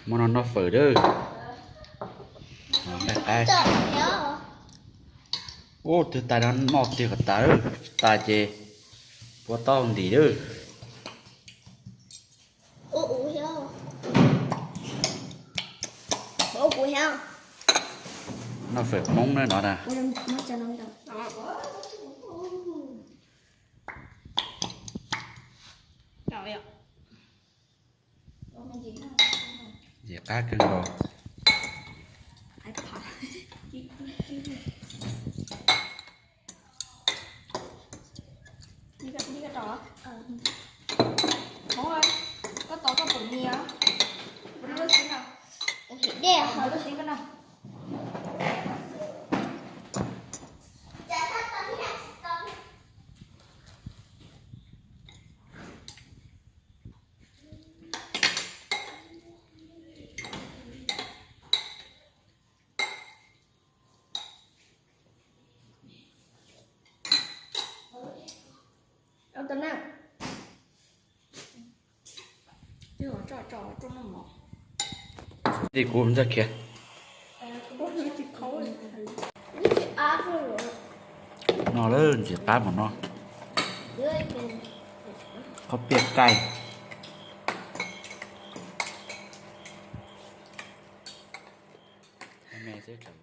Hmo no noj fawm lawm. Nqaij qab. Ub, twb tais no noj tiag kom tas, tsis tas ces puas tau ntim lawm. Noj fawm Hmoob na no na. Ntxim qab kawg nkaus. Tis kuv ntxaj khiav. No lawm ntxim qab mas no. Qhob piaj kaij. Me xwb tsam